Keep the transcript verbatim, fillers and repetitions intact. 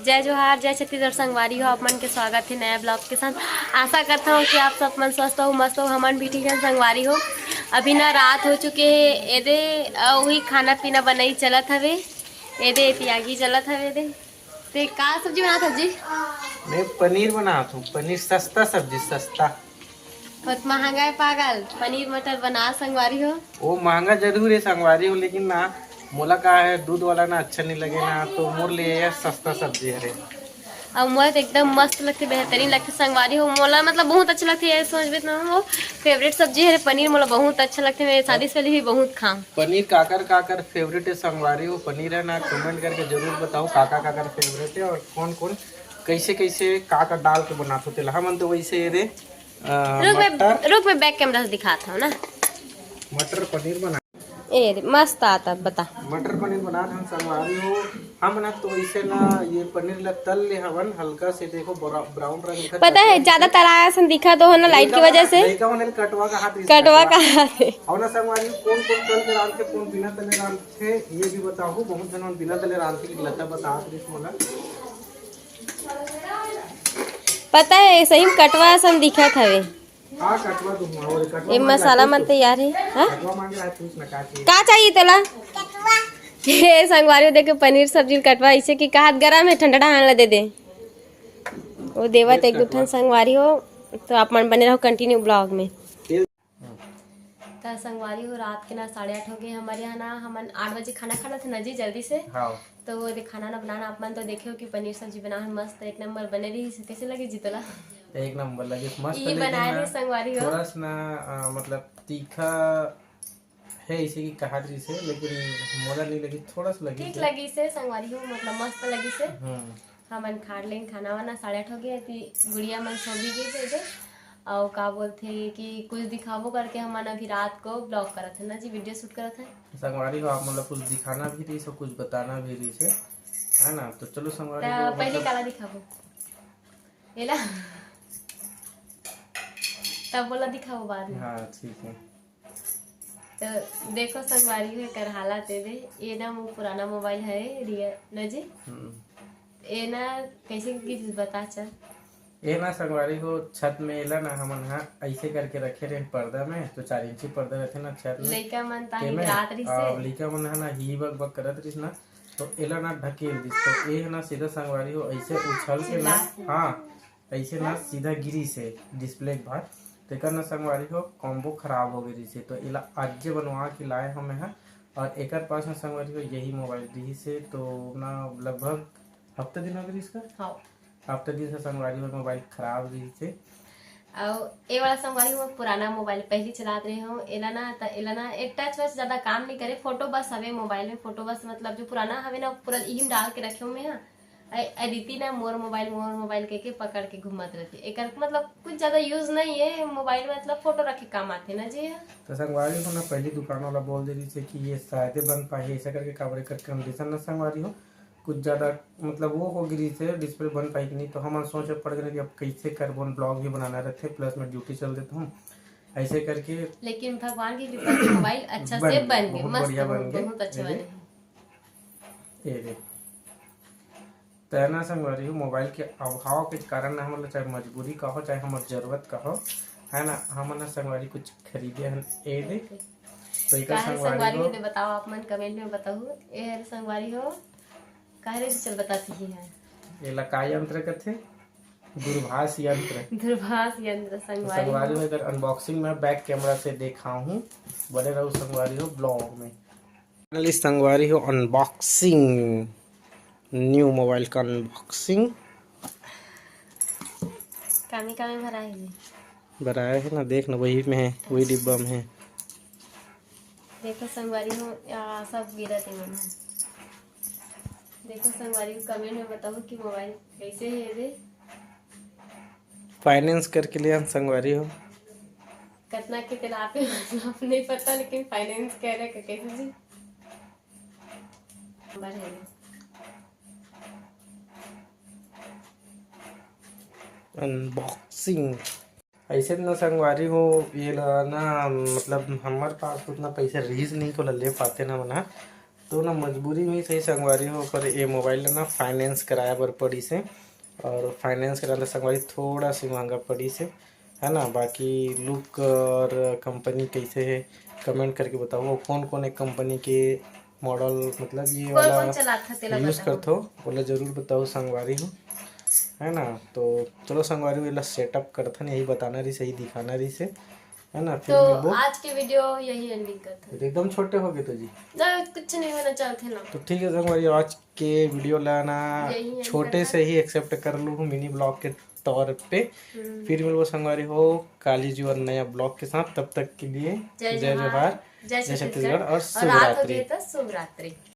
जय जोहार, जय छत्तीसगढ़ संगवारी हो, आप मन के स्वागत हे नया ब्लॉग के साथ। आशा करता हूँ कि आप सब मन स्वस्थ हो, मस्त हो, हमन भी ठीक हन संगवारी हो। अभी ना रात हो चुके हे, एदे अ, वही खाना पीना बनई चलत हवे, एदे पियागी चलत हवे एदे। ते का सब्जी बनात हव जी? मैं पनीर बनात हूँ, पनीर सस्ता सब्जी, सस्ता। बहुत महंगा है पागल, पनीर मटर बना संगवारी हो। वो महंगा जरूर है संगवारी हो, लेकिन ना मोला का है, दूध वाला ना अच्छा नहीं लगे ना, तो मोर लिए यह सस्ता सब्जी है। अब मोला तो एकदम मस्त लगथे, बेहतरीन लगथे संगवारी हो। मोला मतलब बहुत अच्छा लगथे, ये सोचबे ना हो, फेवरेट सब्जी है पनीर, मोला बहुत अच्छा लगथे। मैं शादी से पहले भी बहुत खाऊं। पनीर काकर काकर फेवरेट है संगवारी हो, पनीर है ना, कमेंट करके जरूर बताओ काका काकर फेवरेट है और कौन कौन कैसे कैसे का का डाल के बनात हो तेला। हमन तो वैसे ये रे अ, रुक मैं मटर रुक मैं बैक कैमरा से दिखात हूँ ना। मटर पनीर बना ए रे, मस्त आता बता। मटर पनीर बनात हन संगवारी हो। हम ना तो ऐसे ना ये पनीर ला तल ले हवन हल्का से, देखो ब्रा-, ब्राउन रंग का पता है कटवा ज्यादा तलाया सन दिखा तो हो ना लाइट की वजह से। लइका मन ल कटवा का हाथ रिस कटवा कटवा। का हाथ है। और ना संगवारी हो, कौन कौन तल के रांधथे, कौन बिना तले रांधथे, ये भी बताओ। बहुत जन मन बिना तले रांधथे कि लता बतात रिस मोला। पता है सही में कटवा सन दिखत हवे। हाँ, कटवा दूंगा, और कटवा ये मांग रहा मसाला है मन तो। तैयार है, हाँ? कटवा मांग रहा है, पूछ ना का चाहिए। का चाहिए तोला? हे संगवारी हो, देखे पनीर सब्जी ल कटवा, इसे कि कहत गरम है, ठंडा ठंडा ला दे दे। वो देवत एक दो ठन संगवारी हो, तो आप मन बने रहो कंटिन्यू ब्लॉग में। तेल। त संगवारी हो, रात के ना साढ़े आठ हो गए। हमारे यहाँ ना हमन आठ बजे खाना खा लेथे ना जी जल्दी से। हाँ। तो वो दे खाना ना बनाना आप मन तो देखे हो कि पनीर सब्जी बना है मस्त एक नंबर बने रही। कैसे लगे जी तोला? एक नंबर लगे, मस्त ये लगे बनाए ना। रही संगवारी हो। थोड़ा सा ना अ, मतलब तीखा है इसे की कहा रही से, लेकिन मोला नहीं लगी, थोड़ा सा लगी ठीक से। लगी से संगवारी हो, मतलब मस्त लगी से। हम्म। हमन खा लेन खाना वाना, साढ़े आठ हो गए थी, गुड़िया मन सो भी गई थे। और का बोलते कि कुछ दिखाबो करके हमन अभी रात को ब्लॉग करत है ना जी, वीडियो शूट करत है। संगवारी हो, आप मतलब कुछ दिखाना भी रही से, कुछ बताना भी रही से, है ना? तो चलो संगवारी त हो, पहले मतलब काला दिखाबो? एला। तब बोला दिखाओ बाद में। हाँ, ठीक है। तो देखो संगवारी हो, एकर हालत ये दे। ये ना वो पुराना मोबाइल है रियल न जी। हम्म। ये ना कैसे की बता चल। ये ना संगवारी हो, छत में एला ना हमन हा ऐसे करके रखे रहे पर्दा में, तो चार इंची पर्दा रहते ना छत में। लइका मन ताही तेमे, रात रिस आ, से। लइका मन हा ना ही बक बक करत रिस ना, तो एला ना ढकेल दिस, तो ये ना सीधा संगवारी हो ऐसे उछल के ना, चिल्ला। हाँ, ऐसे ना हाँ। सीधा गिरी से डिस्प्ले के बाहर, तेकर ना संगवारी हो कॉम्बो खराब हो गई से, तो एला आजे बनवा के लाए हमें हा। और एकर पास ना संगवारी हो यही मोबाइल रही से, तो ना लगभग हफ्ता दिन हो गई इसका। हाँ। हफ्ता दिन से संगवारी हो मोबाइल खराब रही से। और ये वाला संगवारी हो पुराना मोबाइल पहली चलात रहे हो, एला ना त एला ना एक टच वच ज्यादा काम नहीं करे, फोटो बस हवे मोबाइल में, फोटो बस मतलब जो पुराना हवे ना पूरा इही में डाल के रखे हूँ मैं। हाँ। ए, ए दीदी ना मोर मोबाइल, मोर मोबाइल कह के पकड़ के घूमत रहती। एकर मतलब कुछ ज्यादा यूज नहीं है मोबाइल, मतलब फोटो रखे काम आथे ना जी। तो संगवारी हो ना पहली दुकान वाला बोल दे रही थी कि ये शायदे बन पाही, ऐसा करके काबर एकर कंडीशन ना संगवारी हो कुछ ज्यादा मतलब वो हो गिरी से डिस्प्ले बन पाई कि नहीं, तो हमन सोच पड़ गए कि अब कैसे करबो, ब्लॉग भी बनाना रहते, प्लस में ड्यूटी चल देता हूँ ऐसे करके। लेकिन भगवान की कृपा से मोबाइल अच्छा से बन गए, बहुत मस्त बढ़िया बन गए, बहुत अच्छे बने हैं। ये देख। तैना संगवारी हो, मोबाइल के अभाव के कारण ना हमन ला चाहे मजबूरी कहो, चाहे हमर जरूरत कहो, है ना, हमन ह संगवारी कुछ खरीदे हन। ए दे, तो एकर काहे संगवारी संगवारी हो। हो, दे बताओ, आप मन कमेंट में बताओ। ए हर संगवारी हो, काहे रे चल बताती ही है। एला का यंत्र कथे? दूरभाष यंत्र। दूरभाष यंत्र तो संगवारी संगवारी हो। हो, एकर अनबॉक्सिंग में बैक कैमरा से देखा हूँ, बने रहो संगवारी हो ब्लॉग में। फाइनली संगवारी हो अनबॉक्सिंग, न्यू मोबाइल का अनबॉक्सिंग। कामी कामी भरा है ये। भराया है ना, देख ना, वही में है, वही डिब्बा में है। देखो संगवारी हो, आ, सब गिरा थे मन। देखो संगवारी हो, कमेंट में बताओ कि मोबाइल कैसे है रे। फाइनेंस करके लिया संगवारी हो। कितना के तेला आप ही मतलब नहीं पता, लेकिन फाइनेंस कह रहे का कैसे जी? नंबर है। अनबॉक्सिंग। ऐसे ना संगवारी हो, ये ला ना, मतलब, हमारे पास उतना पैसा रहीस नहीं, तो ला ले पाते ना मना। तो ना मजबूरी में सही संगवारी हो, पर ये मोबाइल ला ना फाइनेंस कराए बर पड़ीस हे, और फाइनेंस कराए ला संगवारी थोड़ा सी महंगा पड़ीस हे, है ना। बाकी लुक और कंपनी कैसे है, कमेंट करके बताओ, कौन कौन एक कंपनी के मॉडल, मतलब ये कौन वाला कौन चलात ह तेला यूज बताओ। करथो, ओला जरूर बताओ संगवारी हो, है ना। तो चलो संगवारी हो, एला सेटअप करथन, यही बताना रहिस, यही दिखाना रहिस हे, है ना। फिर तो मिलबो। आज के वीडियो यही एंडिंग करते हैं। एकदम छोटे हो गए तो जी, ना, कुछ नहीं होना चाहते ना। तो ठीक है संगवारी, आज के वीडियो ला ना यही end छोटे करना। से ही एक्सेप्ट कर लू मिनी ब्लॉग के तौर पे। हम्म। फिर मिलबो संगवारी हो काली जी और नया ब्लॉग के साथ। तब तक के लिए जय जय जोहार, जोहार, जय जय छत्तीसगढ़ छत्तीसगढ़ और और रात हो शुभ रात्रि। गई तो शुभ रात्रि।